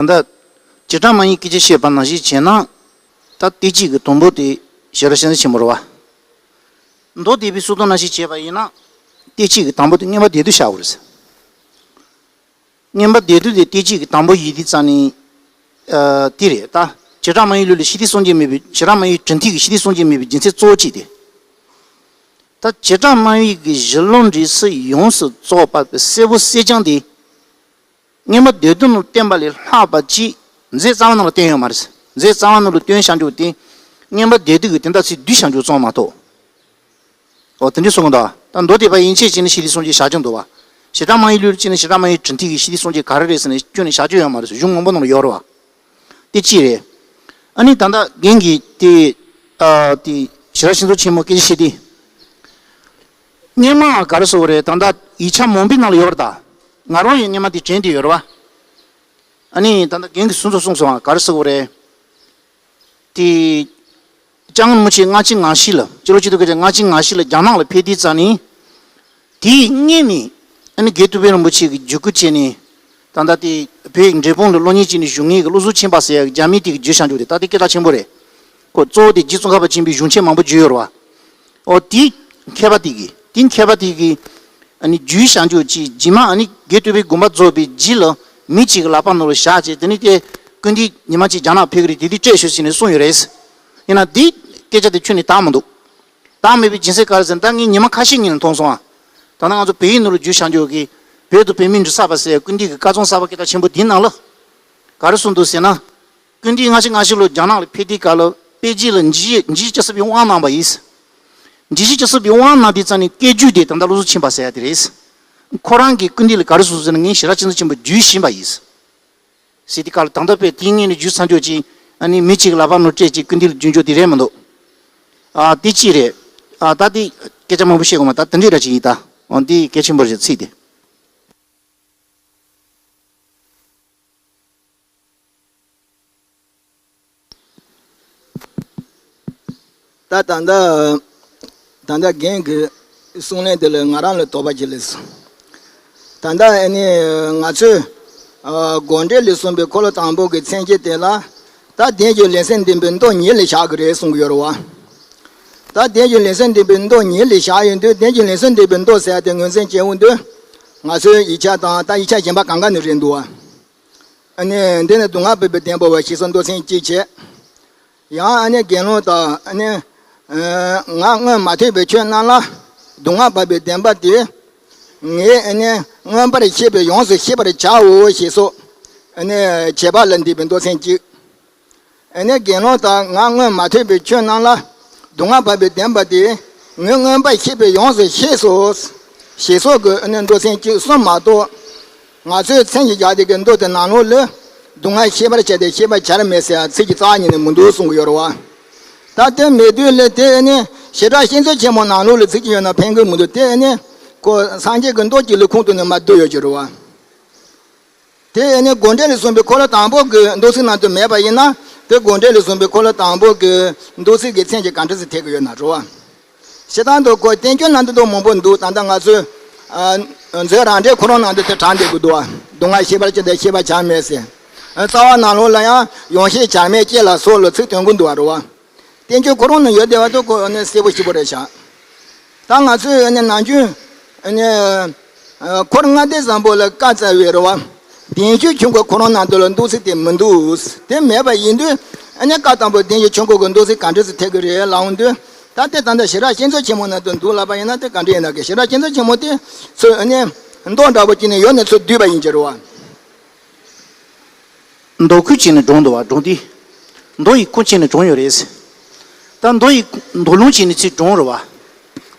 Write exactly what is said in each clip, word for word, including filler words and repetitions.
ད་ལྟ་བྱེ་བྲག་སྨྲ་བའི་སྐད་ཆ་བཤད་པ་ནང་བཞིན་བྱས་ན། ད་བསྟན་བཅོས་ཀྱི་དང་པོ་དེ་ཞེ་དྲག་བཤད་ན་ཆེན་པོ་རེད་བ། མདོ་སྡེ་པའི་གསུང་སྟངས་ནང་བཞིན་བྱས་པ་ཡིན་ན། བསྟན་བཅོས་ཀྱི་དང་པོ་དེ་མངོན་པ་སྡེ་བསྡུས་བཞག་ཡོད་རེད། མངོན་པ་སྡེ་བསྡུས་དེ་བསྟན་བཅོས་ཀྱི་དང་པོ་ཡིན་དུས་ཙང་ནི། ཨ། དེ་རེད་ད། བྱེ་བྲག་སྨྲ་བའི་ལུགས་ལ་ཤེས་རིག་སངས་རྒྱས་མེད་པའི། བྱེ་བྲག་སྨྲ་བའི་དྲི་མཐུན་གྱི་ཤེས་རིག་སངས་རྒྱས་མེད་པའི་རྒྱུ་མཚན་གཙོ་བོ་གཅིག་དེ། ད་བྱེ་བྲག་སྨྲ་བའི་གི་གཞི་ལུགས་འབྲས་གསུམ་ཡོངས་སུ་རྫོགས་པ་གསལ་པོ་གསལ་རྐྱང་དེ། མངོན་པ་སྡེ་བསྡུས་ནང་བསྟན་པ་ལས་ལྷག་པ་ཅིག་མཛོད་རྩ་བ་ནང་ལ་བསྟན་ཡོད་མ་རེད། མཛོད་རྩ་བ་ནང་ལ་བསྟན་བཞག་རྒྱུ་དེ། མངོན་པ་སྡེ་བསྡུས་ཀྱི་དེ་འདྲ་ཚིག་བསྡུས་བཞག་རྒྱུ་ཙམ་མ་གཏོགས། འོ་དེ་འདྲ་གསུང་གི་འདུག་ད་མདོ་སྡེ་པ་ཡན་ཆད་ཀྱིས་ནི་ཤེས་རིག་སངས་རྒྱས་བཞག་རྒྱུ་འདུག་བ། བྱེ་བྲག་སྨྲ་བའི་ལུགས་ཀྱིས་ནི་བྱེ་བྲག་སྨྲ་བའི་དྲི་མཐུན་གྱི་ཤེས་རིག་སངས་རྒྱས་ག་རེ་རེད་ཟེར་ནས་ཁྱོན་ནས་བཞག་རྒྱུ་ཡོད་མ་རེད། གཞུང་མང་པོ་ནང་ལ་ཡོད་རེད་བ། དེ་གཅིག་རེད། ཨ་ནི་ད་ལྟ་རྒན་གྱིས་དེ། ཨ། དེ་ཞེ་དྲག་ཤིང་ཚོ་ཆེན་མོ་སྐད་ཆ་བཤད་དེ། སྔོན་མ་ག་རེ་ཟེར་དགོས་རེད། ད་ལྟ་ཡིག་ཆ་མང་པོའི་ནང་ལ་ཡོད་རེད་ད། ང་རང་ཡང་སྔོན་མ་དེ་དྲན་བསྡད་ཡོད་རེད་བ། ཨ་ནི་ད་ལྟ་རྒན་གྱིས་གསུང་ཚོ་གསུངས་སོང་བ། ག་རེ་ཟེར་དགོས་རེད། དེ། སྐྱབས་མགོན་རིན་པོ་ཆེ་ལྔ་བཅུ་ང་བཞི་ལ། སྤྱི་ལོ་ཆིག་སྟོང་དགུ་བརྒྱ་ལྔ་བཅུ་ང་བཞི་ལ་རྒྱ་ནག་ལ་ཕེབས་དུས་ཙང་ནི། དེའི་སྔོན་ནས་ཨ་ནི་དགེ་བསྟོད་དཔལ་རིན་པོ་ཆེ་གི་བརྒྱུད་སྐུལ་བྱས་ནས། ད་ལྟ་དེ་བོད་ཀྱི་འབྲས་སྤུངས་ལ་སློབ་གཉེར་བྱས་ནས་བཞུགས་མཁན་གྱི་བློ་བཟང་ཆོས་འཕེལ་ཟེར་ཡག་རྒྱ་མི་དེ་གིས་བརྒྱུད་བཞག་རྒྱུ་དེ་ད་དེ་སྐད་གྲགས་ཆེན་པོ་རེད། ཁོ་གཙོ་བོ་དེ་རྗེ་ཙོང་ཁ་པ་ཆེན་པོའི་གཞུང་ཆེན་མང་པོ་བརྒྱུད་ཡོད་རེད་བ། ཨོ་དེ་མཁས་པ་དེ་གིས། དེ་མཁས་པ་དེ་གིས་ཨ་ནི་བརྒྱུད་བཞག་རྒྱུ་ཅིག་རྗེས་མ་ཨ་ནི་དགེ་བསྟོད་དཔལ་དགོངས་པ་རྫོགས་པའི་རྗེས་ལ་མི་གཅིག་གི་ལག་པ་ནང་ལ་བཞག་བྱས། དེ་ནས་དེ་སྐུལ་འདེད་ཉི་མ་གཅིག་རྒྱ་ནག་ཕེབས་ཀྱི་རེད། དེ་དུས་སྤྲད་ཤོག་ཟེར་ནས་གསུངས་ཡོད་རེད། ཡིན་ན་དེ་སྐད་ཆ་དེ་ཁྱོན་ནས་དག་མི་འདུག་དག་མེད་པའི་རྒྱུ་མཚན་ག་རེ་ཟེར་ན། ད་ངས་ཉི་མ་ཁ་ཤས་སྔོན་ལ་མཐོང་སོང་ཨ། ད་ལྟ་ང་ཚོ་བལ་ཡུལ་ནང་ལ་བརྒྱུད་བཞག་རྒྱུ་གི་བོད་དང་བོད་མིའི་འདྲི་གསར་པ་ཟེར་སྐུལ་འདེད་ཀྱི་བཀའ་བརྩམས་གསར་པ་སྐད་གྲགས་ཆེན་པོ་དེའི་ནང་ལ་ག་རེ་གསུངས་འདུག་ཟེར་ན། སྐུལ་འདེད་ལྔ་བཅུ་ང་བཞི་ལོ་རྒྱ་ནག་ལ་ཕེབས་དུས་སྐབས་ལ་དཔལ་སྤྱི་ལ་འཇིགས་འཇིགས་བྱེད་སྲིད་པའི་དབང་གནང་བ་ཡིན། འཇིགས་བྱེད་སྲིད་པའི་དབང་གནང་དུས་ཙང་ནས་སྐད་བརྒྱུད་དེ་ད་ལྟ་བློ་བཟང་ཆོས་འཕེལ་ཟེར་ཡ་དེ་རེད། ཁོ་རང་གིས་སྐུལ་འདེད་ལ་ག་རེ་གསུངས་ཟེར་ན། ངས་ཞེ་དྲག་ཅན་ཚོ་ཆེན་པོ་བརྒྱུད་བཞིན་པ་ཡིན། ཟེར་དུས་སྐབས་ལ་ད་ལྟ་བོད་དེའི་སྔོན་ནས་བརྒྱུད་ཚར་རྒྱུ་ཅིག་ཨ་ནི་མི་གཅིག་གི་ལག་པ་ནང་སྤྲད་ཅིག་སྐུལ་འདེད་ལ་བརྒྱུད་རྒྱུ་དེ་རེད་མི་འདུག་ཨ་དེ་གཅིག་རེད། ཨ་ད་དེ་སྐད་ཆ་མང་པོ་བཤད་དགོས་མ། ད་དེ་འདྲས་ར་ཅིག་ཡིན་ད། འོ་འདི་གལ་ཆེན་པོ་རེད་ཚིག་དེ། ད་ད་ལྟ་ད་ལྟ་རྒན་གྱི་གསུང་ལན་དེ་ལ་ང་རང་ལ་དོགས་པ་ཅིག་སླེབས་སོང་། ད་ལྟ་ཨ་ནི་ང་ཚོས་ཨ་དགོངས་འགྲེལ་ལས་གསུངས་པའི་འཁོར་ལོ་དང་པོ་གི་མཚན་བཅས་དེ་ལ། ད་དོན་གྱི་ལེགས་སོ་བདུན་པའི་མདོ་ཉིད་ལ་བཞག་གི་རེད་གསུང་གི་ཡོད་རེད་བ། ད་དོན་གྱི་ལེགས་སོ་བདུན་པའི་མདོ་ཉིད་ལ་བཞག་ཡོང་དུས། དོན་གྱི་ལེགས་སོ་བདུན་པའི་མདོ་ཟེར་ཡ་དེ་ངོས་འཛིན་བྱེད་འོང་དུས། ང་ཚོའི་ཡིག་ཆ་དང་ད་ཡིག་ཆ་གཞན་པ་གང་ག་ནས་རེད་འདུག་བ། ཨ་ནི་འདི་ནི་སྡུག་བསྔལ་བར་པའི་བདེན་པ་བ་ཞེས་སོགས་མདོ་ཚན་གཅིག་བྱས། ཡང་ཨ་ནི་དགེ་སློང་དག་ཨ་ནི་ང་སྔོན་མ་ཐོས་པའི་ཆོས་རྣམས་ལ་སྡུག་བསྔལ་བར་པའི་བདེན་པ་དེ་ངས་ཨ་ནི་མངོན་པར་ཤེས་པས་ཡོངས་སུ་ཤེས་པར་བྱའོ་ཞེས་སོགས་ཨ་ནི་བྱེད་པ་ལ་འདུས་པའི་མདོ་ཚན་གཅིག་ཨ་ནི་དགེ་སློང་དག་ང་སྔོན་མ་ཐོས་པའི་ཆོས་རྣམས་ལ་སྡུག་བསྔལ་བར་པའི་བདེན་པ་དེ་ངས་མངོན་པར་ཤེས་པས་ཡོངས་སུ་ཤེས་སོ། ཞེས་སོགས་ཀྱི་ཨ་ནི་མདོ་ཚན་གཅིག་གསུམ་མ་གཏོགས། ང་ཚོས་མཚན་ཞིག་བཞག་དེ་གི་མདོ་དེ་ནང་ལོགས་ལ་སྡུག་བསྔལ་ཤེས་པར་བྱ་སྟེ་ཤེས་པར་བྱར་མེད་ཟེར་ཚིག་གི་རྩ་བ་ཉིད་ནས་མི་འདུག་གསུང་གི་ཡོད་རེད་བ། ད་དེ་མེད་དུས་ལ་དེ་ཨ་ནི་བྱེ་བྲག་བཤད་མཛོད་ཆེན་མོ་ནང་ལོགས་ལ་ཚིག་གཅིག་ཡོད་ན་ཕན་གི་མི་འདུག་དེ་ཨ་ནི་ཁོ་སངས་རྒྱས་ཀྱི་མདོ་གཅིག་ལ་ཁུངས་གཏུགས་ནས་མར་བསྡུས་ཡོད་ཀྱི་རེད་བ། དེ་ཨ་ནི་དགོངས་འགྲེལ་ལས་གསུངས་པའི་འཁོར་ལོ་དང་པོ་གི་མདོ་ཚིག་ནང་དུ་མེད་པ་ཡིན་ན། དེ་དགོངས་འགྲེལ་ལས་གསུངས་པའི་འཁོར་ལོ་དང་པོ་གི་མདོ་ཚིག་གི་མཚན་གྱིས་ག་འདྲ་སེ་འཐད་ཀྱི་ཡོད་ན་རེད་བ། བྱེད་སྟངས་དང་ཁོ་བསྟན་བཅོས་ནང་དུ་འདུག་མང་པོ་འདུག་ད་ལྟ་ང་ཚོས་ཨ་མཛོད་རང་འགྲེལ་ཁོ་རང་ནང་དུ་དེ་དྲངས་བསྡད་ཀྱི་འདུག་བ། སྡུག་བསྔལ་ཤེས་པར་བྱ་སྟེ་ཤེས་པར་བྱར་མེད་ཟེར། རྩ་བ་ནང་ལོགས་ལ་ཡང་ཡོངས་ཤེས་བྱར་མེད་ཅེས་ལ་སོགས་ལ་ཚིག་དོན་ཀུན་འདུག་བ་རེད་བ། བསྟན་བཅོས་ཁོ་རང་ནང་ཡོད་བསྡད་པ་དེ་ཁོ་ནི་གསལ་པོ་ཞིབ་པོ་རེད་ཤག་ད་ང་ཚོས་ནི་ནམ་རྒྱུན་ནི་འཁོར་ལྔ་སྡེ་བཟང་པོ་ལ་བཀའ་སྩལ་བའི་རེད་བ། བདེན་བཞིའི་ཆོས་འཁོར་ཁོ་རང་ནང་དུ་ལ་མདོ་ཚིག་དེ་མི་འདུག་དེ་མེད་པ་ཡིན་དུས་ནི་བཀའ་དང་པོ་བདེན་བཞིའི་ཆོས་འཁོར་གྱི་མདོ་ཚིག་ག་འདྲ་ཞིག་འཐད་ཀྱི་རེད་ལབ་འོང་དུས། ད་དེ་ད་ལྟ་ཞེ་དྲག་བཤད་མཛོད་ཆེན་མོ་ནང་དུ་འདུག་ལབ་པ་ཡིན་ན་དེ་ག་འདྲ་ཡིན་ན་གི། ཞེ་དྲག་བཤད་མཛོད་ཆེན་མོ་དེ་ཚོས་ནི་མདོ་འདྲ་པོ་ཅིག་ནས་ཡོད་ནས་ཚུར་བསྡུས་པ་ཡིན་གྱི་རེད་བ། མདོ་ཁུངས་བྱས་ནས་དྲངས་འདུག་བ། དྲངས་ཏེ། མདོ་ཡི་ཁུངས་བྱས་ནས་དྲངས་ཡོད་རེད། ད་མདོ་ཡི་མདོ་ལུང་བྱས་ནས་ཚིག་དྲངས་རེད་བ།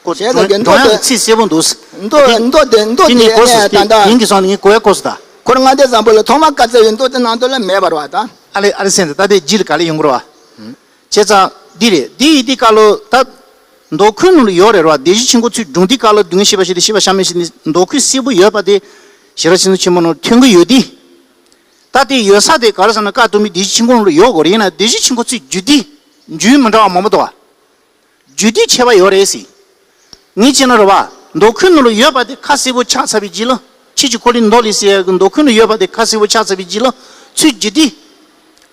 ཁོ་བྱས་ཙང་གི་མདོ་དྲངས་ཡག་དེ་གི་ཚིག་གསལ་པོ་འདུག་མདོ་དེ་མདོ་དེ་མདོ་དེ་དེ་ངས་གོ་སོང་། ནས་ད་ལྟ་དེ་ངས་གོ་སོང་། ངས་གོ་ཡག་གོ་སོང་ད། འཁོར་ལྔ་སྡེ་བཟང་པོ་ལ་ཐོག་མར་བཀའ་སྩལ་བའི་མདོ་དེ་ནང་དུ་ལ་མེད་པ་རེད་བ་ད། ཨ་ལེ་ཨ་ལེ་སེམས་ད་ད་དེ་རྗེས་ལ་ག་ལེ་ཡོང་གི་རེད་བ། བྱས་ཙང་འདི་རེད། འདི་ཡི་འདི་བཀའ་ལོ་ད། མདོ་ཁུངས་ནང་ལ་ཡོད་རེད་བ། བདེན་བཞིའི་ཆོས་འཁོར་ཚུར་དྲངས་དུས་སྐབས་ལ་སྡུག་བསྔལ་ཤེས་པར་བྱས་ཏེ་ཤེས་པར་བྱར་མེད་ཟེར་ནས་མདོ་ཁུངས་གསལ་པོ་ཡོད་པ་དེ་ཞེ་དྲག་བཤད་མཛོད་ཆེན་མོ་ནང་ཐོན་གྱི་ཡོད་དེ། ད་དེ་ཡོད་ས་དེ་ག་རེ་ཟེར་ན། བཀའ་གཏུམ་པའི་བདེན་བཞིའི་ཆོས་འཁོར་ནང་ལ་ཡོད་དགོས་རེད། ཡིན་ན་བདེན་བཞིའི་ཆོས་འཁོར་ཚུར་བརྒྱུད་དེ་བརྒྱུད་མི་འདྲ་བ་མང་པོ་འདུག་བ། བརྒྱུད་དེ་ཁྱད་པར་ཡོད་རེད་ཟེར། ངས་བྱས་ན་རེད་བ། མདོ་ཁུངས་ནང་ལ་ཡོད་པ་དེ་ཁ་གསལ་པོ་ཆགས་ཚར་བའི་རྗེས་ལ། ཆོས་ཀྱི་འཁོར་ལོའི་མདོ་ལས་ཟེར་ཡག་གི་མདོ་ཁུངས་ནང་ཡོད་པ་དེ་ཁ་གསལ་པོ་ཆགས་ཚར་བའི་རྗེས་ལ། ཚུལ་བརྒྱུད་དེ།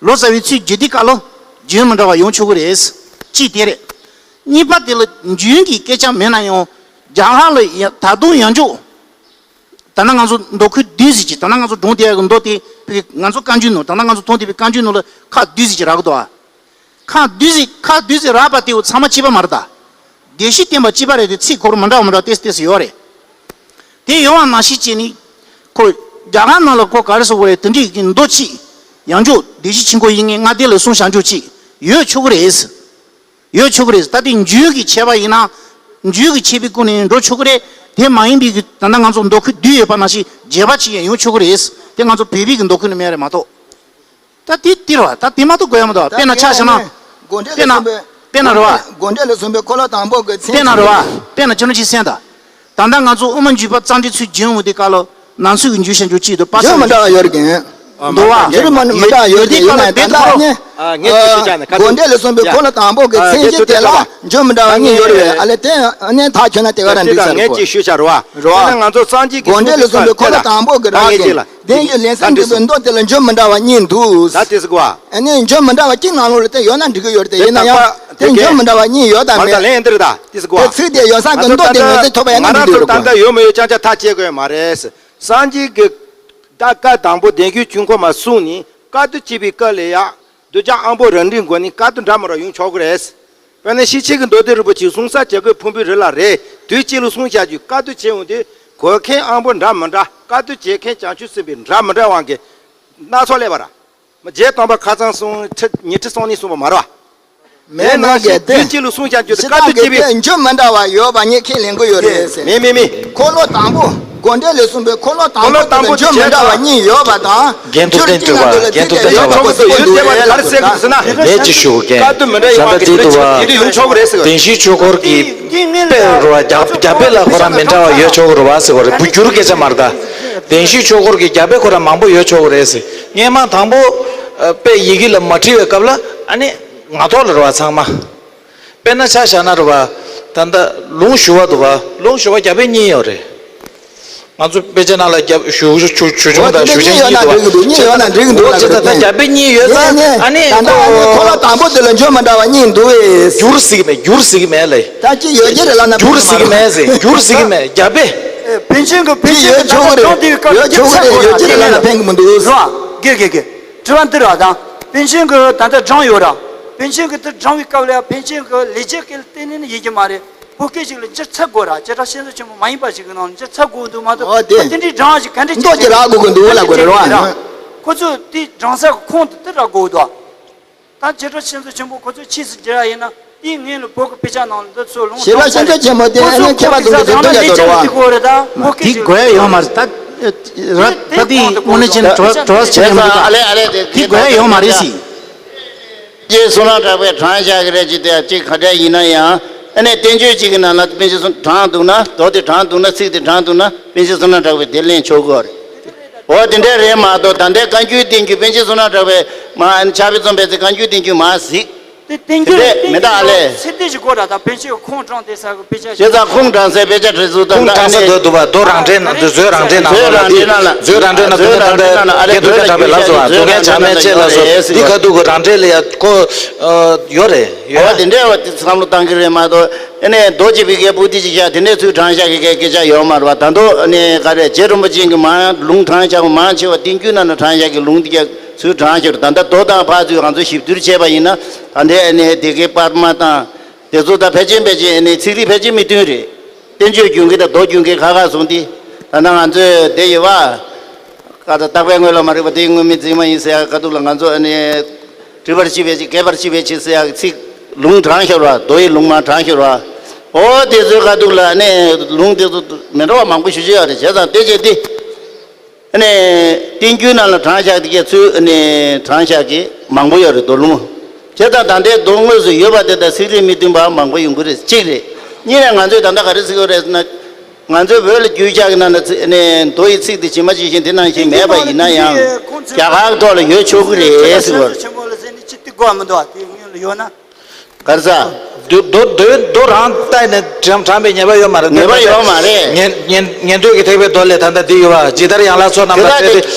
ལོ་ཙཱ་བའི་ཚུལ་བརྒྱུད་དེ་སྐབས་ལ་རྒྱུན་མི་འདྲ་བ་ཡོང་ཆོག་གི་རེད། གཅིག་དེ་རེད། གཉིས་པ་དེ་ལ་རྒྱུན་གྱི་སྐད་ཆ་མེད་ན་ཡང་རྒྱ་གར་ལ་ཡ་ད་དུང་ཡང་འཇོག་ད་ནང་ང་ཚོ་མདོ་ཁུལ་བདུན་ཟེར་གྱི་ད་ནང་ང་ཚོ་སྒྲུང་དེ་ཡག་གི་མདོ་དེ་ཕ་གི་ང་ཚོ་བཀའ་འགྱུར་ནང་ད་ནང་ང་ཚོ་མཐོང་བསྡད་པའི་བཀའ་འགྱུར་ནང་ལ་ཁག་བདུན་ཟེར་གྱི་རག་གི་འདུག་ཨ། ཁག་བདུན་ཟེར་ཁག་བདུན་ཟེར་རག་པ་དེ་ཚང་མ་གཅིག་པ་མ་རེད་ད། བདེན་བཞིའི་བསྟན་པ་གཅིག་པ་རེད་དེ་ཚིག་ཁོ་རང་མི་འདྲ་བ་མི་འདྲ་བ་ཏེས་ཏེས་ཡོད་རེད། དེ་ཡོང་བ་ནང་བཞིན་བྱས་ནས་ཁོ་རྒྱ་གར་ནང་ལ་ཁོ་ག་རེ་ཟེར་དགོས་རེད། དེ་འདྲའི་གི་མདོ་གཅིག་ཡང་འཇོག་བདེན་བཞིའི་ཆོས་འཁོར་དབྱིག་གཉེན་ལྔ་སྡེ་ལ་གསུངས་བཞག་འཇོག་གཅིག་ཡོད་ཆོག་གི་རེད། ཡོད་ཆོག་གི་རེད། ད་དེ་རྒྱུན་གྱི་ཆད་པ་ཡིན་ན་རྒྱུན་གྱི་ཆད་པའི་སྒོ་ནས་འགྲོ་ཆོག་གི་རེད། དེ་མ་ཡིན་པའི་གི་ད་ལྟ་ང་ཚོ་མདོ་ཁུལ་བདུན་ཡོད་པ་ནང་བཞིན་རྒྱས་པ་ཅིག་ཡང་ཡོང་ཆོག་གི་རེད། དེ་ང་ཚོ་བོད་པའི་གི་མདོ་ཁུལ་ནས་མེད་རེད་མ་གཏོགས། ད་དེ་དེ་རེད་བ། ད་དེ་མ་གཏོགས་དགོས་ཡ་མི་འདུག་དཔེར་ན་ཆ་བཞག་ན། དགོན་འབྲེལ་དཔེར་ན། ལ་སོགས་པའི། དཔེར་ན་རེད་བ། དགོན་འབྲེལ་ལ་སོགས་པའི་འཁོར་ལོ་དང་པོ་གི་མཚན་དཔེར་ན་རེད་བ། དཔེར་ན་ཁྱོད་རང་ཅིག་གསན་དང་། ད་ལྟ་ང་ཚོ་དབུ་མ་འཇུག་པ་རྩ་འགྲེལ་ཚུར་བསྒྱུར་འོང་དུས་སྐབས་ལ་ནང་ཚུལ་གྱི་འགྱུར་བཤད་འཇོག་གཅིག་འདུག་པ་རྒྱུན་མི་འདྲ་བ་ཡོད་རེད་ཀྱང་། འདུག་བ། འགྱུར་མི་མི་འདྲ་བ་ཡོད་ཀྱང་ཡིན་ན་ད་ལྟ་ནི། ཨ། ངས་ཅིག་ཞུ་བྱ་ནས་ཁ་དགོན་འབྲེལ་ལ་སོགས་པའི་འཁོར་ལོ་དང་པོ་གི་མཚན་གཞི་དེ་ལ་འགྱུར་མི་འདྲ་བ་གཉིས་ཡོད་རེད། ཨ་ལས་དེ་ནས་ཐག་ཆོད་ན་དེ་ག་རང་འགྲིག་ས་རེད་ངས་ཅིག་ཞུ་བྱ་རེད་བ། རེད་བ། དེ་ནས་ང་ཚོ་སངས་རྒྱས་ཀྱི་དགོན་འབྲེལ་ལ་སོགས་པའི་འཁོར་ལོ་དང་པོ་གི་རང་གི། ད་ངས་ཅིག་ལ། བདེན་བཞིའི་ལེགས་བཤད་འདུས་པའི་མདོ་དེ་ལ་འགྱུར་མི་འདྲ་བ་གཉིས་འདུག་ད་དེ་ཟེར་གོ། ཨ་ནི་འགྱུར་མི་འདྲ་བ་གཅིག་ནང་ལོགས་ལ་དེ་ཡོད་ན་འགྲིག་གི་ཡོད་རེད། དེ་ཡིན་ན་ཡང་དེ་འགྱུར་མི་འདྲ་བ་གཉིས་ཡོད་དམ་མེད། ལན་འདིར་ད་དེ་ཟེར་གོ། དེ་ཚིག་དེ་ཡོད་ས་གི་མདོ་དེ་ངོས་འཛིན་ཐུབ་པ་ཡང་ང་འགྲིག་འདུག་ད་ལྟ་ཡོད་མ་ཡོད་ཅང་ཅང་ཐག་བཅད་དགོས་མ་རེད། སངས་རྒྱས་ཀྱི་ད་བཀའ་དང་པོ་བདེན་བཞིའི་ཆོས་འཁོར་མ་གསུངས་ནས་བཀའ་བསྡུ་བྱེད་པའི་སྐབས་ལ་ཡང་གདུལ་བྱ་དབང་པོ་རབ་འབྲིང་སྒོ་ནས་བཀའ་བསྡུ་འདྲ་མི་འདྲ་ཡོང་ཆོག་གི་རེད། དཔེར་ན་ཤེར་ཕྱིན་གྱི་མདོ་སྡེ་རིན་པོ་ཆེས་གསུང་ས་བྱ་རྒོད་ཕུང་པོའི་རི་ལ་རེད། དུས་གཅིག་ལ་གསུངས་བཞག་རྒྱུ་བཀའ་བསྡུ་བྱེད་འོང་དུས་གོ་མཁན་དབང་པོ་འདྲ་མི་འདྲ། བཀའ་བསྡུ་བྱེད་མཁན་བྱང་ཆུབ་སེམས་དཔའི་འདྲ་མི་འདྲ་དབང་གིས་སྣ་ཚོགས་སླེབས་པ་ར། རྗེ་དམ་པ་ཁ་སང་གསུང་ཁྲི་ཉི་ཁྲི་སོང་ནས་གསུངས་པ་མ་རེད་བ། མེད་ན་གལ་ཏེ། དུས་གཅིག་ལ་གསུངས་བཞག་རྒྱུ་དེ་བཀའ་བསྡུ་བྱེད་པའི་འགྱུར་མི་འདྲ་བ་ཡོད་པ་ངས་ཁས་ལེན་གི་ཡོད་རེད་ཟེར། མེད་མེད་མེད། འཁོར་ལོ་དང་པོ། དགོན་འབྲེལ་ལས་གསུངས་པའི་འཁོར་ལོ་དང་པོ་དེ་ལ་འགྱུར་མི་འདྲ་བ་གཉིས་ཡོད་པ་དང་། རྒན་ཐུབ་བསྟན་སྒྲོལ་བ། རྒན་ཐུབ་བསྟན་སྒྲོལ་བ། ཡོད་དེ་བ་ག་རེ་ཟེར་གི་འདུག་ཟེར་ན། ངས་ཅིག་ཞུ་གི། བཀའ་བསྡུ་མི་འདྲ་ཡོང་བ་གི་དེ་ཡོང་ཆོག་གི་རེད་ཟེར་གི། བདེན་བཞིའི་ཆོས་འཁོར་གྱི་དཔེ་རུ་བ་རྒྱ་རྒྱ་དཔེ་ལ་ཁོ་རང་མི་འདྲ་བ་ཡོད་ཆོག་གི་རུ་བ་ཟེར་བ་རེད། བུ་འགྱུར་སྐད་ཆ་མ་རེད་ད། བདེན་བཞིའི་ཆོས་འཁོར་གྱི་རྒྱ་དཔེ་ཁོ་རང་མང་པོ་ཡོད་ཆོག་གི་རེད་ཟེར། སྔན་མ་དང་པོ་དཔེ་ཡི་གེ་ལ་མ་བྲིས་པའི་སྐབས་ལ་ཨ་ནི་ངག་ཐོག་ལ་རུ་བ་ཚང་མ། དཔེར་ན་ཆ་བཞག་ན་རུ་བ། ད་ལྟ་ལུང་ཞུ་བ་འདུག་བ། ལུང་ཞུ་བ་རྒྱ་དཔེ་གཉིས་ཡོད་རེད། ང་ཚོ་དཔེ་ཆ་ནང་ལ་རྒྱ་ཞུ་ཞུ་ཞུ་ཆུང་དང་ཞུ་ཆེན་གཉིས་འདུག་བ། གཉིས་ཡོད་ན་འགྲིག་གི་འདུག་ལ། ཅི་ད་ད་རྒྱ་དཔེ་གཉིས་ཡོད་ཙང་ཨ་ནི་ད་ལྟ་ཨ་ནི་འཁོར་ལོ་དང་པོ་དེ་ལ་འགྱུར་མི་འདྲ་བ་གཉིས་འདུག་བས། འགྱུར་སྲིད་ཀྱི་མེད། འགྱུར་སྲིད་ཀྱི་མེད་ལེ། ད་ཅི་ཡོད་ཀྱི་རེད་ལབ་ན་འགྱུར་སྲིད་ཀྱི་མེད་ཟེར། འགྱུར་སྲིད་ཀྱི་མེད་རྒྱ་དཔེ། ཕན་ཆད་ཀྱི་ཕན་ཆད་ཀྱི་ད་ལྟ་སྦྱང་དེའི་སྐབས་ཡོད་ཆོག་གི་རེད། ཡོད་ཆོག་གི་རེད། ཡོད་ཀྱི་རེད་ལབ་ན་ཕན་གི་མི་འདུག་རེད་བ། དགེ་དགེ་དགེ། དྲི་བ་འདི་རེད་བ་དང་། པཎ་ཆེན་གྱིས་ད་ལྟ་བགྲངས་ཡོད་ར། པཎ་ཆེན་གྱིས་འདི་བགྲངས་པའི་སྐབས་ལ་པཎ་ཆེན་གྱི་ལས་རྒྱུ་སྐད་ལ་བརྟེན་ནས་ནི་ཡིན་གྱི་མ་རེད། བོད་སྐད་ཅིག་ལ་འགྱུར་ཚུགས་དགོས་ར། བྱེ་བྲག་སྤྱི་ཚོགས་ཆེན་པོ་མ་ཡིན་པ་ཞིག་གི་ནང་ལ་འགྱུར་ཚུགས་དགོས་འདུག་མ་གཏོགས། ཨོ་དེ། ད་དེ་འདྲའི་བགྲངས་ཞིག་ག་འདྲ་ཅིག་འདོད་ཀྱི་ར་དགོས་གི་འདུག་ལ་དགོས་རེད་བ། ཁོ་ཚོས་དེ་བགྲངས་ས་གི་ཁུངས་དེ་དེ་ར་དགོས་འདུག་ད་བྱེ་བྲག་སྤྱི་ཚོགས་ཆེན་པོ་ཁོ་ཚོས་ཆི་ཟིག་བརྗོད་ཡ་ཡིན་ན། དེའི་སྔོན་ལ་བོད་ཀྱི་དཔེ་ཆ་ནང་ལ་འདི་ཚོ་ལུང་བྱེ་བྲག་སྤྱི་ཚོགས་ཆེན་པོ་དེ་ཨ་ནི་མཁས་པ་ཚོ་གི་འདོད་ཀྱི་འདུག་ལ་དགོས་རེད་བ། དགོས་རེད་ད། བོད་སྐད་དེ་ཅིག་དགོས་ཡ་ཡོད་མ་རེད་ད། ར་ད་དེ་དངོས་གནས་བྱས་ན་གྲོགས་གྲོགས་ཆེ་ཡོད་མ་རེད་ད། ཨ་ལེ་ཨ་ལེ་དེ་དེ་དགོས་ཡ་ཡོད་མ་རེད་ཟེར། ཅེས་བསོད་ནམས་གྲགས་པས་དྲངས་བཞག་གི་རེད་ཅེས་དེ་ཅིག་ག་འདྲ་ཡིན་ན་ཡང་ཨ་ནི་བསྟན་བཅོས་གཅིག་གི་ནང་ལ་པཎ་ཆེན་བསོད་དྲངས་འདུག་ན་མདོ་དེ་དྲངས་འདུག་ན་ཚིག་དེ་དྲངས་འདུག་ན་པཎ་ཆེན་བསོད་ནམས་གྲགས་པས་དེ་ལེན་ཆོག་གི་རེད། འོ་དེ་འདྲ་རེད་མ་གཏོགས་ད་ལྟའི་བཀའ་འགྱུར་བསྟན་འགྱུར་པཎ་ཆེན་བསོད་ནམས་གྲགས་པས་མ་ཕྱག་དཔེ་རྩོམ་པའི་ཚེ་བཀའ་འགྱུར་བསྟན་འགྱུར་མ་གཟིགས། དེ་བསྟན་འགྱུར་དེ་འདྲ་མི་འདུག་ཨ་ལེ། ཚིག་དེ་ཞིག་གོ་ར་ད་པཎ་ཆེན་ཁུངས་དྲངས་ཏེ་ས་གི་དཔེ་ཆ་ཞིག་བྱས་ཙང་ཁུངས་དྲངས་ས་དོད་འདུག་པ། མདོ་རང་འགྲེལ་ནང་དུ་མཛོད་རང་འགྲེལ་ནང་དུ་ལ་དེ་མཛོད་རང་འགྲེལ་ནང་དུ་ད་ལྟ་རྒན་ཐུབ་བསྟན་གྲགས་པས་ལབ་སོང་བ། མཛོད་མཁན་བྱ་མེད་ཅེས་ལ་སོགས་འདི་ཁ་ཐུག་གི་རང་འགྲེལ་ལ་ཡ་ཁོ་ཡོད་རེད་ཡོད། འོ་དེ་འདྲ་བ་དེ་བསམ་བློ་བཏང་གི་རེད་མ་གཏོགས་ཨ་ནི་མདོ་སྡེ་པའི་གི་པོ་ཏི་ཅིག་བཞག་དེ་འདྲའི་ཚུལ་དྲངས་བཞག་གི་སྐད་ཆ་ཡོད་མ་རེད་བ། ད་དུང་ཨ་ནི་ག་རེ་རྗེ་རིན་པོ་ཆེ་གི་མང་ལུང་དྲངས་བཞག་པ་མང་ཆེ་བ་བསྟན་འགྱུར་ནང་ལ་དྲངས་བཞག་གི་ལུང་དེ་ག་ཚུལ་དྲངས་ཤོར། ད་ལྟ་མདོ་དང་ཕར་ཚུར་ང་ཚོ་ཞིབ་བསྡུར་བྱས་པ་ཡིན་ན་ད་ལྟའི་ཨ་ནི་སྡེ་དགེ་པར་མ་དང་དེ་ཚོ་ད་ཕལ་ཆེར་ཕལ་ཆེར་ཨ་ནི་ཚིག་རིས་ཕལ་ཆེར་མི་མཐུན་རེད། བསྟན་བཅོས་རྒྱུན་འགལ་དང་མདོ་རྒྱུན་འགལ་ཁག་ཁག་སོང་སྟེ། ད་ནང་ང་ཚོས་དེ་ཡོད་བ། ཀ་ད་རྟག་པའི་དངོས་ལ་མ་རིག་པ་དེའི་དངོས་མེད་འཛིན་མ་ཡིན་ཟེར་ཡག་ཁ་ཐུག་ལ་ང་ཚོ་ཨ་ནི། བྲི་བར་ཤེས་པའི་ཕྱིར་བརྒལ་བར་ཤེས་པའི་ཕྱིར་ཟེར་ཡག་ཚིག་ལུང་དྲངས་ཤོར་བ། མདོ་ཡི་ལུང་མ་དྲངས་ཤོར་བ། འོ་དེ་ཚོའི་ཁ་ཐུག་ལ་ཨ་ནི་ལུང་དེ་ཚོ་མི་འདྲ་བ་མང་པོ་ཞུ་རྒྱུ་ཡོད་རེད། བྱས་ཙང་དེ་བྱས་ཏེ། ཨ་ནི། བསྟན་འགྱུར་ནང་ལ་དྲངས་བཞག་དེ་གའི་ཚུལ་ཨ་ནི་དྲངས་བཞག་གི་མང་པོ་ཡོད་རེད་མདོ་ལུང་། བྱས་ཙང་ད་ལྟའི་མདོ་དངོས་སུ་ཡོད་པ་དེ་དང་ཚིག་རིས་མི་མཐུན་པ་མང་པོ་ཡོང་གི་རེད། གཅིག་རེད། གཉིས་ནས་ང་ཚོས་ད་ལྟ་ག་རེ་ཟེར་གྱི་ཡོད་རེད་ཟེར་ན། ང་ཚོས་བོད་ལ་བསྒྱུར་བཞག་གི་ནང་ན་ཚིག་ནས་མདོ་ཡི་ཚིག་དེ་ཇི་མ་ཇི་བཞིན་དེ་ནང་བཞིན་མེད་པ་ཡིན་ན་ཡང་རྒྱ་གར་ཐོག་ལ་ཡོད་ཆོག་གི་རེད་ཟེར་བ། ཆེན་པོ་ལ་ཟེར་ནས་ཅི་ཏི་དགོས་མི་འདུག་ཨ། དེ་སྔོན་ལ་ཡོད་ན། ག་རེ་ཟ། རྡོ་རྡོ་རྡོ་རྡོ་རང་བལྟས་ནས་དྲངས་དྲངས་པའི་ཉེས་པ་ཡོད་མ་རེད། ཉེས་པ་ཡོད་མ་རེད། ཉན་ཉན་ཉན་ཐོས་ཀྱི་ཐེག་པའི་མདོ་ལས་ད་ལྟ་འདི་ཡོད་བ། ཇི་ལྟར་ཡན་ལག་ཚོགས་རྣམས་ལ་དེ་ལྟ་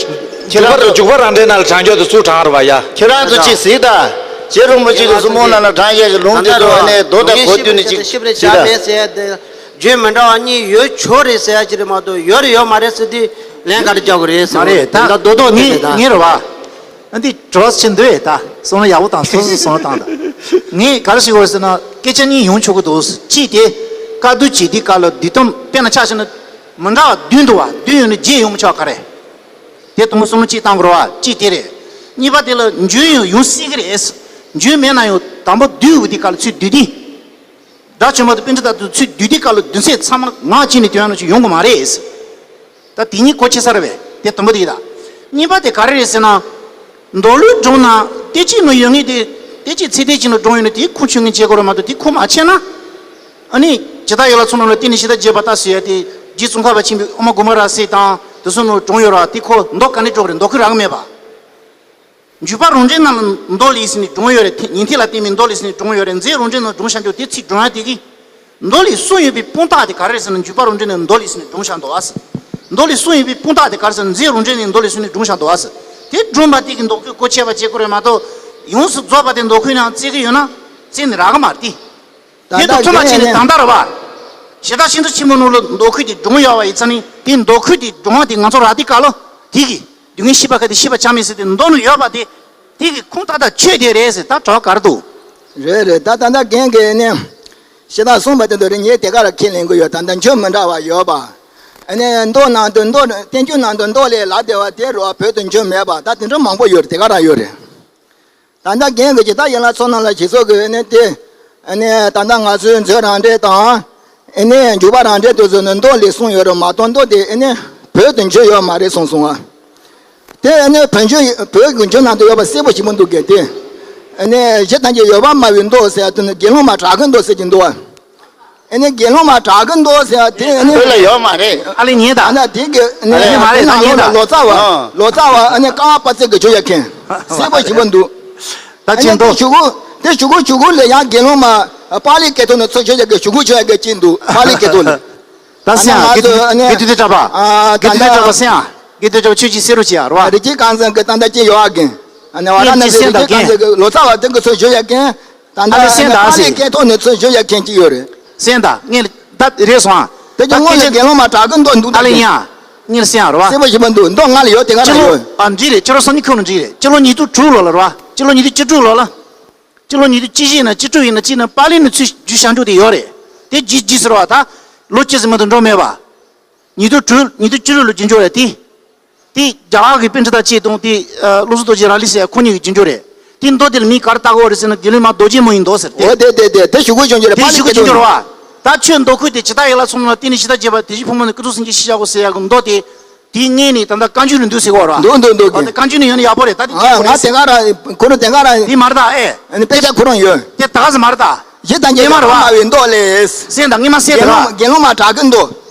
སྟེ། ཁྱེད་རང་ཚོ་འཇུག་པ་རང་འདྲའི་ནང་ལ་དྲང་རྒྱུ་དེ་ཚུར་དྲང་ར་བ་ཡ། ཁྱེད་རང་ཚོ་ཅིག་གཟིགས་དང་། རྗེ་རིན་པོ་ཆེ་གི་གཟིགས་མོ་ནང་ལ་དྲང་ཡས་ཀྱི་ལུང་དེ་ཚོ་ཨ་ནི་རྡོ་དང་གོ་བསྟུན་ནས་ཅིག་གཟིགས་དང་། རྒྱུན་མི་འདྲ་བ་གཉིས་ཡོད་ཆོག་རེད་ཟེར་ཡ་ཅིག་རེད་མ་གཏོགས་ཡོད་རེད་ཡོད་མ་རེད་ཟེར་དུས་ལན་ག་རེ་རྒྱག་དགོས་རེད་ཟེར་མ་རེད། ད་ད་རྡོ་རྡོ་ངས་ངས་རེད་བ། ཨ་འདི་གྲོགས་ཆེ་འདོད་ད་བསམ་བློ་ཡག་པོ་དང་སོ་སོ་བསམ་བློ་བཏང་དང་། ངས་ག་རེ་ཞིག་བར་ཟེར་ན་སྐད་ཆ་གཉིས་ཡོང་ཆོག་གི་འདུག་གཅིག་དེ་བཀའ་བསྡུ་བྱེད་དུས་སྐབས་ལ་བསྡུས་དམ་དཔེར་ན་ཆ་བཞག་ན་མི་འདྲ་བ་བདུན་འདུག་བ། བདུན་ཡོད་ན་བརྒྱད་ཡོང་ཆོག་ག་རེད། དེ་དང་པོ་བསམ་བློ་གཅིག་བཏང་དགོས་རེད་བ། གཅིག་དེ་རེད། གཉིས་པ་དེ་ལ་འཇུ་ཡང་ཡོང་སྲིད་ཀྱི་རེད། འཇུ་མེད་ན་ཡང་དང་པོ་བསྡུས་འོ་དེ་སྐབས་ལ་ཚུར་བསྡུས་དུས། སྒྲ་ཆེན་པོ་དང་པཎ་ཌི་ཏ་དུ་ཚུར་བསྡུས་དུས་སྐབས་ལ་བསྡུས་ཚད་ཚང་མ་ངག་གཅིག་ནས་དོན་ཡང་ནང་ཆོས་ཡོང་གི་མ་རེད། ད་དེ་གཉིས་གོ་ཆེ་ས་རེད་པས། དེ་དང་པོ་དེ་ཡིན་ད། གཉིས་པ་དེ་ག་རེ་རེད་ཟེར་ན། མདོ་ལུགས་སྒྲུང་ནང་བསྟན་བཅོས་ནང་ཡོད་ངེས་དེ། བསྟན་བཅོས་ཚིག་དོན་གཅིག་ནང་སྒྲུང་ཡོད་ན་དེ་ཁུངས་ཆོད་ངེས་བྱེད་དགོས་རེད་མ་གཏོགས་དེ་ཁུངས་མ་ཆོད་ན། ཨ་ནི་ཇི་ལྟར་ཡོད་ལ་མཚོན་ནམ་ལ་བརྟེན་ནས་ཇི་ལྟར་བྱེད་པ་ལྟར་ཟེར་ཡ་དེ་རྗེ་ཙོང་ཁ་པ་ཆེན་པོའི་དབུ་མ་དགོངས་པ་རབ་གསལ་དང་དེ་ཚོ་ནང་སྒྲུང་ཡོད་ར། དེ་ཁོ་མདོ་ག་ནས་དཀྲོགས་རེད། མདོ་ཁུལ་རག་གི་མེད་པ། འཇུག་པ་རང་འགྲེལ་ནང་ལ་མདོ་ལས་ཟེར་ནས་སྒྲུང་ཡོད་རེད། ཉན་ཐོས་ལ་བརྟེན་པའི་མདོ་ལས་ཟེར་ནས་སྒྲུང་ཡོད་རེད། མཛོད་རང་འགྲེལ་ནང་སྒྲུང་བཤད་འདུག་དེ་ཚིག་སྒྲུང་ཡ་དེ་གི། མདོ་ལས་གསུངས་ཡོད་པའི་དཔང་རྟགས་དེ་ག་རེ་རེད་ཟེར་ན་འཇུག་པ་རང་འགྲེལ་ནས་མདོ་ལས་ཟེར་ནས་སྒྲུང་བཤད་འདུག་ཨ་ཟེར། མདོ་ལས་གསུངས་ཡོད་པའི་དཔང་རྟགས་དེ་ག་རེ་ཟེར་ན་མཛོད་རང་འགྲེལ་ནས་མདོ་ལས་ཟེར་ནས་སྒྲུང་བཤད་འདུག་ཨ་ཟེར། དེ་སྒྲུང་པ་དེ་གི་མདོ་ཁུལ་གོ་ཆོད་པ་བྱེད་དགོས་རེད་མ་གཏོགས་ཡོངས་སུ་རྫོགས་པ་དེ་མདོ་ཁུལ་ནང་བརྩི་གི་ཡོད་ན་བརྩི་ནས་རག་གི་མ་རེད་དེ། དེ་དང་མཚུངས་པ་བྱས་ནས་ད་ལྟ་རེད་བ། ཞེ་དྲག་ཤིན་ཏུ་ཆེན་པོ་ནང་ལ་མདོ་ཁུལ་དེ་སྒྲུང་ཡོད་པ་ཡིན་ཙང་ནི་དེ་མདོ་ཁུལ་དེ་སྒྲུང་བ་དེ་ང་ཚོ་རག་དུས་སྐབས་ལ་དེ་གི་སྡུག་བསྔལ་ཤེས་པ་ག་དེ་ཤེས་པ་ཆགས་མེད་ཟེར་དེ་མདོ་ནང་ཡོད་པ་དེ་དེ་གི་ཁུངས་ཐག་ཐག་ཆོད་དེ་རེད་ཟེར། ད་གྲོགས་ག་རེ་འདུག་རེད་རེད། ད་ད་ལྟ་རྒན་གྱིས་ནི་ཞེ་དྲག་གསུངས་པ་དེ་འདྲ་རེད། ངས་དེ་ག་ལ་ཁས་ལེན་གི་ཡོད། ད་ལྟ་འཇུག་མི་འདྲ་བ་ཡོད་པ། ཨ་ནི་མདོ་ནང་དུ་མདོ་བསྟན་བཅོས་ནང་དུ་མདོ་ལས་ལབ་བསྡད་པ་དེ་རེད་བ། བོད་དུ་འཇུག་མེད་པ་ད་དེ་འདྲ་མང་པོ་ཡོད་རེད། དེ་ག་རང་ཡོད་རེད། ད་ལྟ་རྒན་གྱིས་ཇི་ལྟར་ཡན་ལག་ཚོགས་རྣམས་ལ་ཞེས་སོགས་ཀྱི་ཨ་ནི་དེ། ཨ་ནི་ད་ལྟ་ང་ཚོའི་མཛོད་རང་འགྲེལ་དང་། ཨ་ནི་འཇུག་པ་རང་འགྲེལ་དེ་ཚོ་ནི་མདོ་ལས་གསུངས་ཡོད་རེད་མ་གཏོགས་མདོ་དེ་ཨ་ནི་བོད་དུ་འཇུག་ཡོད་མ་རེད་གསུངས་སོང་ང་། དེ་ཨ་ནི་བོད་འཇུག་བོད་ཀྱི་འཇུག་ནང་དུ་ཡོད་པ་གསལ་པོ་ཞིག་མི་འདུག་གས་དེ། ཨ་ནི་གཞི་ཐམས་ཅད་ཡོད་པར་སྨྲ་བའི་མདོ་ཟེར་ཡ་དེ་ནི་དགེ་སློང་མ་གྲགས་ཀྱི་མདོ་ཟེར་གྱི་འདུག་བ། ཨ་ནི་དགེ་སློང་མ་གྲགས་ཀྱི་མདོ་ཟེར་ཡ་དེ་ཨ་ནི་བོད་ལ་ཡོད་མ་རེད། ཨ་ལེ་ཉན་ད། ཨ་ནི་དེ་གི་ཨ་ནི་ཨ་ལེ་མ་རེད་ད། ཉན་ད། ལོ་ཙཱ་བ་ཨ། ལོ་ཙཱ་བ་ཨ་ནི་ཀ་བ་པ་ཙི་གི་ཆོས་ཡ་མཁན་གསལ་པོ་ཞིག་པོ་འདུག་ད་ཨ་ནི་ཅན་དེ་ཏོ། ཞུ་གུ་དེ་ཞུ་གུ་ཞུ་གུ་ལ་ཡང་དགེ་སློང་མ་པཱ་ལི་སྐད་ཐོག་ནས་ཚུར་ཆོས་ཡ་གི་ཞུ་གུ་ཆོས་ཡ་གི་ཅན་འདུག་པཱ་ལི་སྐད་ཐོག་ལ། ད་སེང་ཨ་ང་གི་ཚོ་ཨ་ནི་གི་དུས་དེ་གྲྭ་པ། ཨ་གི་དུས་དེ་གྲྭ་པ་སེང་ཨ། གི་དུས་གྲྭ་པ་ཆོས་ཀྱི་སེ་རུ་ཅི་ཡ་རུ་བ། རི་སྐྱེས་གང་ཟག་གི་ད་ལྟ་ཅི་ཡོད་ཨ་གི། ཨ་ནི་བ་ར་ན་ཟེར་རི་སྐྱེས་གང་ཟག་གི་ལོ་ཙཱ་བ་དེ་གི་ཚུར་ཆོས་ཡ་གི། ད་ལྟ་ཨ་ནི་སེང་ད་ཨ་སི། པཱ་ལི་སྐད་ཐོག་ནས་ཚུར་ཞུ་ཡ་མཁན་གཅིག་ཡོད་རེད། སེང་ད་ངས་ད་རེད་སོང་ཨ། དེ་ཀྱང་སྔོན་ལ་དགེ་སློང་མ་གྲགས་ཀྱི་མདོ་འདུག་ཨ་ལེ་ཡ། ངས་སེང་རེད་བ། གསལ་པོ་ཞིག་པོ་འདུག་མདོ་ང་ལ་ཡོད་དེ་ག་ལ་ཡོད། ཨ་འདི་རེད། ཕྱི་ལོ་སང་ཉིན་ཁོ་ནང་འདི་རེད། ཕྱི་ལོ་ཉིས་སྟོང་དྲུག་ལོ་ལ་རེད་བ། ཕྱི་ལོ་ཉིས་སྟོང་བཅུ་དྲུག་ལོ་ལ། ཕྱི་ལོ་ཉིས་སྟོང་བཅུ་བཞི་ཡིན་ན་བཅུ་དྲུག་ཡིན་ན་གཅིག་ན་པཱ་ལི་ནས་ཚུར་བསྒྱུར་བཞག་འདུག་དེ་ཡོད་རེད། དེ་ཇི་ཇི་ཟེར་བ་ད། ལོ་གཅིག་ཙམ་མ་གཏོགས་འགྲོ་མེད་པ། ཉིས་སྟོང་དྲུག་ཉིས་སྟོང་བཅུ་དྲུག་ལོ་རྒྱུན་འཁྱོངས་རེད་དེ། དེ་རྒྱ་གར་གྱི་པཎྜི་ཏ་གཅིག་དང་དེ་བློ་བཟང་རྡོ་རྗེ་ར་ལི་ཟེར་ཡ་ཁོ་གཉིས་ཀྱི་རྒྱུན་འཁྱོངས་རེད། དེ་མདོ་དེ་ལ་མིང་ག་རེ་བཏགས་ཡོད་རེད་ཟེར་ན་དགེ་སློང་མ་རྡོ་རྗེ་མོ་ཡི་མདོ་ཟེར་ཏེ། འོ་དེ་དེ་དེ་དེ་ཞུ་གུ་ཆོས་འབྱོར་རེད། དེ་པཱ་ལི་ཞུ་གུ་སྐད་ཆོས་ཆོས་འབྱོར་རེད་བ། ད་ཆོས་མདོ་ཁུལ་དེ་ཇི་ལྟར་ཡན་ལག་ཚོགས་རྣམས་ལ་བརྟེན་ནས་ཇི་ལྟར་བྱེད་པ་དེ་བཞིན་ཕུང་པོ་ནི་སྐུ་གསུང་ཐུགས་ཀྱི་ཤེས་བྱ་གོ་ཟེར་ཡ་གི་མདོ་དེ། དེའི་སྔོན་ནས་ད་ལྟ་བཀའ་འགྱུར་ནས་འདུག་ཟེར་གོ་ར། འདུག་འདུག་འདུག་འདུག་བཀའ་འགྱུར་ནས་ཡོད་ན་ཡག་པོ་རེད། ད་དེ་ཨ་ང་དེ་ག་ར་ཁོ་རང་དེ་ག་ར་དེ་མ་རེད་ད་ཨེ། ཨ་ནི་དཔེ་ཆ་ཁོ་རང་ཡོད། དེ་ད་ག་ཟེ་མ་རེད་ད། ཞེས་དང་རྒྱལ་མ་རེད་བ། སྨྲ་བའི་མདོ་ལས། སེང་ད་ངས་མ་སེང་ད་ར། དགེ་སློང་མ་དྲག་གི་མདོ།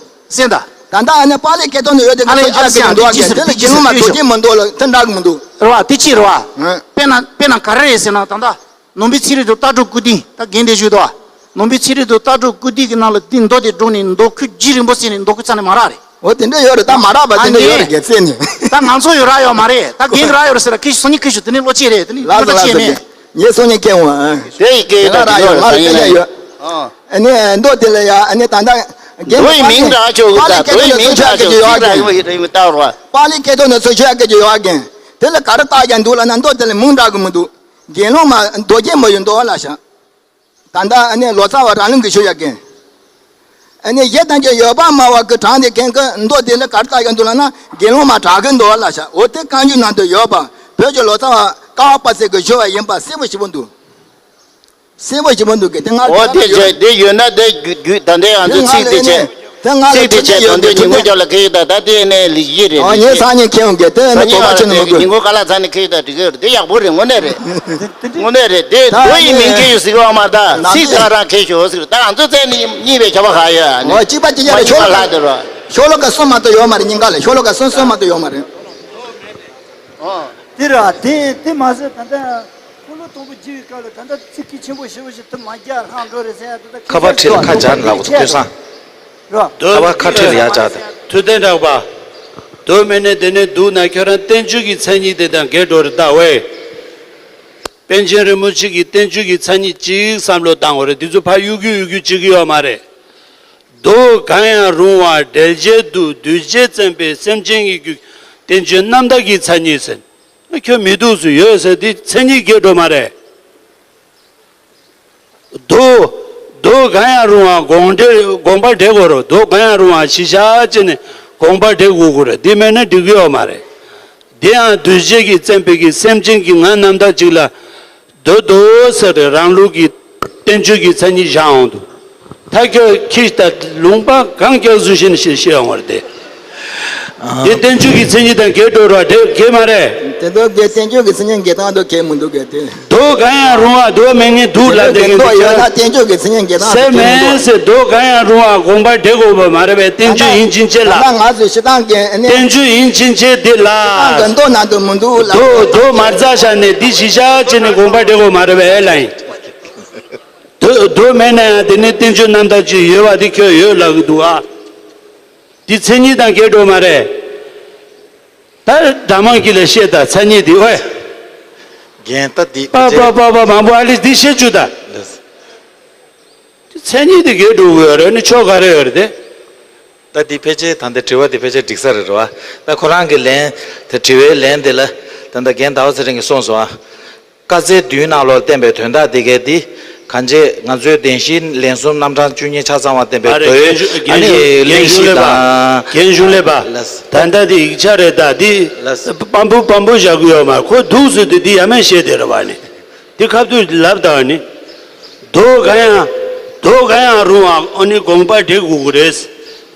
སེང་ད། ད་ལྟ་ཨ་ནི་པཱ་ལི་སྐད་ཐོག་ནས་ཡོད་དེ་ཨ་ལེ་ང་ཚོ་ཨ་ལེ་ཅག་གི་སེང་མདོ་ཨ་ཅི་གི་ཟེར་དེ་ལ་དགེ་སློང་མ་རྡོ་རྗེ་མི་འདུག་ལ་དེ་འདྲ་གི་མི་འདུག་རེད་བ་དེ་ཅི་རེད་བ། དཔེར་ན་དཔེར་ན་ག་རེ་རེད་ཟེར་ན་ད་ལྟ། ནང་པའི་ཚན་རིག་དང་ལྟ་གྲུབ་བཀུར་སྟི་ད་རྒན་དེ་ཞུས་དོ། ནང་པའི་ཚན་རིག་དང་ལྟ་གྲུབ་བཀུར་སྟི་གི་ནང་ལ་དེ་མདོ་དེ་སྒྲུང་ནས་མདོ་ཁུལ་རྒྱུན་རིང་པོ་བརྩིས་ནས་མདོ་ཁུལ་རྩ་ནས་མ་རག་རེད། འོ་དེ་འདྲ་ཡོད་རེད། ད་མ་རག་པ་དེ་འདྲ་ཡོད་རེད་རྒྱལ་སྲས་ནི། ད་ང་ཚོ་ཡོད་རག་ཡོད་མ་རེད། ད་རྒན་གི་རག་ཡོད་རེད་ཟེར་ལ་ཁྱེད་ཤི་སོང་ཉིན་ཁྱེད་ཤི་དེ་ནས་བློ་ཆེ་རེད། དེ་ནས་ལགས་བློ་སོ་ཆེ་ལགས་མེད། སོ། ངས་སོ་ཉིན་ཁྱེད་འོང་ཨ། དེ་ཡི་སྐད་དེ་ཡོད་རེད་ད་ཡིན་ན་ཡོད། ཨ་ནི་མདོ་དེ་ལ་ཡ་ཨ་ནི་ད་ལྟ་རྒན་མདོ་ཡི་མིང་འདྲ་ཆོག་གི་ད་མདོ་ཡི་མིང་འདྲ་ཆོག་གི་ཚིག་འདྲ་གི་ཡོད་ཡིན་ད་རོ། པཱ་ལི་སྐད་ཐོག་ནས་ཚུར་ཤོད་ཡ་སྐད་ཀྱི་ཡོད་རྒན། དེ་ལ་ག་རེ་བཏགས་ཀྱང་འདུག་ལ་ན་མདོ་དེ་ལ་མིང་འདྲ་གི་མི་འདུག་དགེ་སློང་མ་རྡོ་རྗེ་མོ་ཡི་མདོ་ལ་བཞག་ད་ལྟ་ཨ་ནི་ལོ་ཙཱ་བ་རང་ལུགས་ཀྱི་ཆོས་ཡ་རྒན། ཨ་ནི་ཞེས་དང་ཅི་ཡོད་པར་སྨྲ་བ་གི་གྲངས་དེ་མཁན་གྱི་མདོ་དེ་ལ་གར་ལྟ་ཡང་འདུག་ལ་ན་དགེ་སློང་མ་དྲག་གི་མདོ་ལ་བཞག་འོ་དེ་བཀའ་འགྱུར་ནང་དུ་ཡོད་པ་བོད་ཀྱི་ལོ་ཙཱ་བ་ཀ་བ་པ་ཚེ་གི་ཆོས་པ་ཡིན་པ་གསལ་པོ་ཞིག་པོ་འདུག་གསལ་པོ་ཞིག་པོ་འདུག་གི་དེ་ང་འོ་དེ་བྱས་དེ་ཡོད་ན་དེ་རྒྱུ་རྒྱུ་ད་ལྟའི་ང་ཚོའི་ཚིག་དེ་བྱས། དེ་ང་ལ་ཚིག་དེ་ཐུགས་བཅད་བྱས་ཡོད་དོན་དེ་ཐུགས་ཉིན་གུང་བཅད་ཅག་ལ་ཁེལ་ད་ད་དེ་ནས་ལི་ཡི་རེད། ཨ་ངས་སང་ཉིན་ཁེལ་འོང་གི་དེ་ནི་དོགས་པ་ཆེ་ནི་མི་དགོས། ཉིན་གུང་ཁ་ལག་ཚ་ནས་ཁེལ་ད་འགྲིག་གི་རེད། དེ་ཡག་པོ་རེད། དངོས་གནས་རེད། དངོས་གནས་རེད། དེ་ད་མདོ་ཡི་མིང་ཁེལ་ཡོད་ཟེར་གི་བ་མ་ད་ཚིག་ད་རང་ཁེལ་ཤོག་ཟེར། ད་ང་ཚོ་བཙལ་ནི་གཉིས་པའི་ཁྱབ་པ་ག་ཡོད་ཨ་ནི། ཨོ་གཅིག་པ་གཅིག་རྒྱབ་རེད། ཤོ་ལོ་ཀ་ལྷག་དེ་རོ། ཤོ་ལོ་ཀ་གསུམ་མ་གཏོགས་ཡོད་མ་རེད། སྙིང་ག་ལ་ཤོ་ལོ་ཀ་གསུམ་གསུམ་མ་གཏོགས་ཡོད་མ་རེད། དེ་ར་དེ་དེ་མ་ཟད་ད་ལྟ་འཁོར་ལོ་དང་པོ་བརྒྱུད་པའི་སྐབས་ལ་ད་ལྟ་ཚིག་གི་ཆེན་པོ་ཞེ་པོ་ཞིག་དུ་མ་རྒྱ་ལྷག་འགྲོ་རེད་ཟེར་ཡ་དེ་ད་ཁ་པར་ཁྲིད་ལ་ཁ་སྦྱར་ནས་ལབ་དགོས་འདུག་ཐོས་བསམ། ར། ཁ་པར་ཁ་ཁྲིད་ལ་ཡར་སྦྱར་ཏེ། ཐུབ་བསྟན་གྲགས་པ། དོ་མེད་ནས་དེ་ནས་འདུག་ན་ཁྱོད་རང་བསྟན་བཅོས་ཀྱི་མཚན་ཉིད་དེ་དང་འགལ་འགྲོ་རེད་ད་ཝེ། པཎ་ཆེན་རིན་པོ་ཆེ་གི་བསྟན་བཅོས་ཀྱི་མཚན་ཉིད་ཅིག་བསམ་བློ་བཏང་བ་རེད། དེ་ཚོ་ཕར་གཡུག་གུ་གཡུག་གུ་བྱེད་ཀྱི་ཡོད་མ་རེད། མདོ་གང་ཡང་རུང་བ་འགྲེལ་བྱེད་དུ་གདུལ་བྱས་བཙེམས་པའི་སེམས་ཅན་གྱི་རྒྱུད་བསྟན་བཅོས་རྣམ་དག་གི་མཚན་ཉིད་ཟེར། ཁྱོད་མི་འདུག་སུ་ཡོད་ཟེར་དེ་མཚན་ཉིད་འགལ་འགྲོ་མ་རེད། མདོ། མདོ་གང་ཡང་རུང་བ་དགོངས་འགྲེལ་དགོངས་པ་འགྲེལ་དགོས་རེད། མདོ་གང་ཡང་རུང་བ་གཞི་བཞག་བྱས་ནས་དགོངས་པ་འགྲེལ་དགོས་ཀྱི་རེད། འདི་མེད་ན་འགྲིག་གི་ཡོད་མ་རེད། དེ་ཡང་གདུལ་བྱ་གིས་བཙེམས་པའི་གི་སེམས་ཅན་གྱི་ངག་རྣམ་དག་ཅིག་ལ་མདོ་མདོ་ཟེར་རེད། རང་ལུགས་ཀྱི་བསྟན་བཅོས་ཀྱི་མཚན་ཉིད་བཞག་འོང་དུས། ད་ཁྱོད་ཁྱི་ད་ལུང་པ་གང་སྐྱག་བཟོ་བཞིན་ཞེས་བཤད་འོང་བར་དེ། དེ་བསྟན་བཅོས་ཀྱི་མཚན་ཉིད་དང་འགལ་འགྲོ་ར་དེ་འགལ་མ་རེད། དེ་ཚོ་དགེ་བསྟན་བཅོས་ཀྱི་མཚན་ཉིད་འགལ་སྟངས་དང་འགལ་མི་འདུག་གས་དེ། མདོ་གང་ཡང་རུང་བ་མདོ་མེད་ངེས་འདུག་ལ་དེ་དགེ་ངེས་མདོ་འདུག་ཡོད་ན་བསྟན་བཅོས་ཀྱི་མཚན་ཉིད་འགལ་སྟངས་སེ་དེ་འགལ་མི་མེད་འདུག་ཟེར། མདོ་གང་ཡང་རུང་བ་དགོངས་པ་འགྲེལ་དགོས་པ་མ་རེད་པས། བསྟན་བཅོས་ཡིན་ཕྱིན་ཆད་ལ། ད་ང་ཚོས་ཤི་སྟངས་ཀྱི་ནི། བསྟན་བཅོས་ཡིན་ཕྱིན་ཆད་དེ་ལ། ཤི་སྟངས་ཀྱི་མདོ་ནང་དུ་མི་འདུག་ལ། མདོ་མདོ་མར་རྩ་བཞག་ནས་འདི་གཞི་བཞག་བྱས་ནས་དགོངས་པ་འགྲེལ་དགོས་མ་རེད་པས་ལ་ཡིན། མདོ་མདོ་མེད་ན་ཡང་དེ་ནི་བསྟན་བཅོས་རྣམ་དག་ཅིག་ཡོད་པ་དེ་ཁྱོད་ཡོད་ལབ་གི་འདུག་ཨ། འདི་མཚན་ཉིད་དང་འགལ་འགྲོ་མ་རེད། ད་སྒྲ་མང་གི་ལས་བཤད་ད་མཚན་ཉིད་འདི་ཨོའི། རྒན་ད་འདི་པ་པ་པ་པ་མང་པོ་ཨ་ལིས་འདི་བཤད་རྒྱུ་ད། ལགས། མཚན་ཉིད་འདི་འགལ་འགྲོ་གི་ཡོད་རེད་ནི་ཆོ་ག་རེ་ཡོད་རེད་དེ། ད་འདི་ཕལ་ཆེར་ད་འདི་དྲི་བ་འདི་ཕལ་ཆེར་འགྲིག་ས་རེད་རོ། ད་ཁོ་རང་གི་ལན་དེ་དྲི་བའི་ལན་འདི་ལ་ད་ལྟ་རྒན་ཟླ་བ་ཚེ་རིང་གིས་གསུངས་སོང་ཨ། བཀའ་སྩལ་བདུན་ནང་ལོགས་བསྟན་པའི་དོན་དག་འདི་གའི་འདི། གང་བྱས་ང་ཚོའི་བདེན་བཞིའི་ལན་གསུམ་རྣམ་གྲངས་བཅུ་གཉིས་ཆ་ཚང་བ་བསྟན་པའི་ཨ་རེ་མདོའི་རྒན་ཞུ་ཨ་ནི་རྒན་ཞུ་གླེང་གཞི་ལས་པ་དང་། རྒན་ཞུ་ལས་པ། ལགས། ད་ལྟ་འདི་ཡིག་ཆ་རེད་ད་འདི། ལགས། པམ་པུ་པམ་པུ་བཞག་གི་ཡོད་མ་ཁོ་འདུག་ཟེར་དུས་འདི་ཡ་མེད་བཤད་དེ་རེད་བ་ནི། འདི་ཁ་ཐུག་ལབ་དང་ནི། མདོ་གང་ཡང་། མདོ་གང་ཡང་རུང་བ་ཨ་ནི་དགོངས་པ་འགྲེལ་དགོས་ཀྱི་རེད།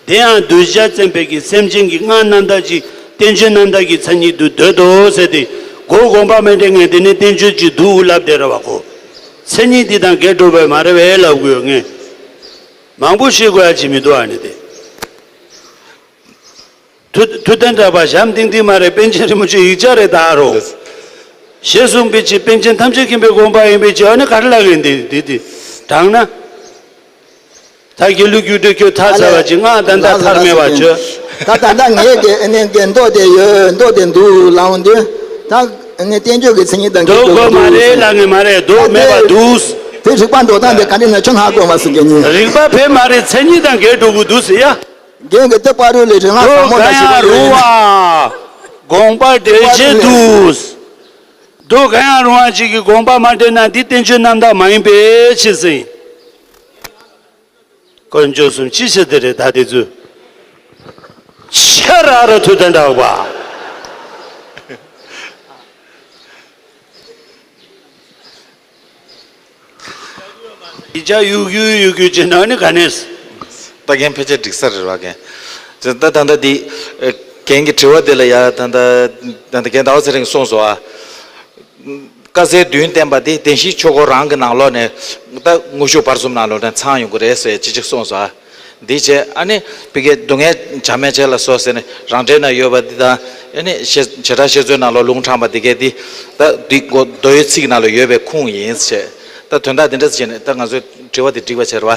དེ་ཡང་གདུལ་བྱ་བཙེམས་པའི་གི་སེམས་ཅན་གྱི་ངག་རྣམ་དག་ཅིག་བསྟན་བཅོས་རྣམ་དག་གི་མཚན་ཉིད་དུ་འདོད་དོ་ཟེར་ཏེ་གོ་དགོངས་པ་མེད་དེ་ངས་དེ་ནི་བསྟན་བཅོས་ཅིག་འདུག་ལབ་བསྡད་ར་བ་གོ། མཚན་ཉིད་འདི་དང་འགལ་འགྲོ་བས་མ་རེད་པས་ལབ་དགོས་ངས། མང་པོ་ཤེས་དགོས་ཡ་ཅིག་མི་འདུག་ཨ་ནི་དེ། ཐུ་ཐུ་བསྟན་གྲགས་པ་བྱམས་ཏིང་ཏིང་མ་རེད། པཎ་ཆེན་རིན་པོ་ཆེ་ཡིག་ཆ་རེད་ད་རོ། ཞེས་གསུངས་པའི་ཕྱིར་པཎ་ཆེན་ཐམས་ཅད་མཁྱེན་པའི་དགོངས་པ་ཡིན་པའི་ཕྱིར་ཨ་ནི་ག་རེ་ལབ་ཡིན་འདི་འདི་འདི་དྲང་ན། ད་དགེ་ལུགས་རྒྱུགས་སྤྲོད་ཁྱོད་ཐག་ཆ་བ་ཅིག་ང་ད་ལྟ་ཐར་མེད་པ་ཁྱོད། ད་ད་ལྟ་ངས་དགེ་ཨ་ནི་དགེ་མདོ་དེ་ཡོད་མདོ་དེ་འདུག་ལབ་འོང་དུས་ད་ཨ་ནི་བསྟན་བཅོས་ཀྱི་མཚན་ཉིད་དང་འདུག་འགལ་དགོས་མ་འདུག་རེད་ལབ་ངེས་མ་རེད་འདུག་མེད་པ་འདུག་དེ་རིག་པ་འགྲོ་སྟངས་དེ་ག་འདྲ་ན་ཁྱོད་ཧ་གོ་མ་སོང་གི་ཉིན། རིག་པ་བས་མ་རེད་མཚན་ཉིད་དང་འགལ་འགྲོ་གི་འདུག་ཟེར་ཡ། རྒན་གྱི་ལྟ་བ་རུ་ལས་རིང་ལ་མདོ་ཟབ་མོ་ན་གང་ཞིག་ཡང་རུང་བ་ཡོད། དགོངས་པ་འགྲེལ་བྱེད་དུ། མདོ་གང་ཡང་རུང་བ་ཅིག་གི་དགོངས་པ་མ་འགྲེལ་ན་འདི་བསྟན་བཅོས་རྣམ་དག་མ་ཡིན་པའི་ཕྱིར་ཟེར། དཀོན་མཆོག་གསུམ་ཅི་ཞིག་དེ་རེད་ད་དེ་ཚོས། ཆ་ར་ར་ཐུགས་དོན་དྲག་པ། ཡིག་ཆ་གཡུག་གཡུག་གཡུག་གཡུག་བྱེད་ན་ནི་ག་ནས། ད་རྒན་ཕལ་ཆེར་འགྲིག་ས་རེད་བ་རྒན། ད་ད་ད་འདི་རྒན་གྱི་དྲི་བ་འདི་ལ་ཡ་ད་ད་ད་ད་རྒན་ཟླ་བ་ཚེ་རིང་གསུངས་སོང་ཨ། བཀའ་སྩལ་བདུན་བསྟན་པ་འདི་བདེན་བཞིའི་ཆོས་འཁོར་རང་གི་ནང་ལོགས་ནས་ད་དངོས་ཤུགས་བར་གསུམ་ནང་ལོགས་ནས་ཚང་ཡོང་གི་རེད་ཟེར་ཅི་ཅིག་གསུངས་སོང་ཨ། འདི་བྱས་ཨ་ནི་བི་ཀའི་སྡུག་བསྔལ་བྱ་མེད་བྱས་ལ་སོགས་ཟེར་ནས་རང་འགྲེལ་ན་ཡོད་པ་འདི་དང་ཨ་ནི་བྱེ་བྲག་བཤད་མཛོད་ནང་ལོགས་ལུང་དྲངས་པ་འདི་གས་འདི་ད་འདི་གོ་མདོ་ཡི་ཚིག་ནང་ལ་ཡོད་པའི་ཁུངས་ཡིན་ཟེར། ད་དོན་དག་འདི་འདྲ་ཟེར་ནས་ད་ང་ཚོའི་དྲི་བ་འདི་འགྲིག་པ་བྱས་རེད་བ།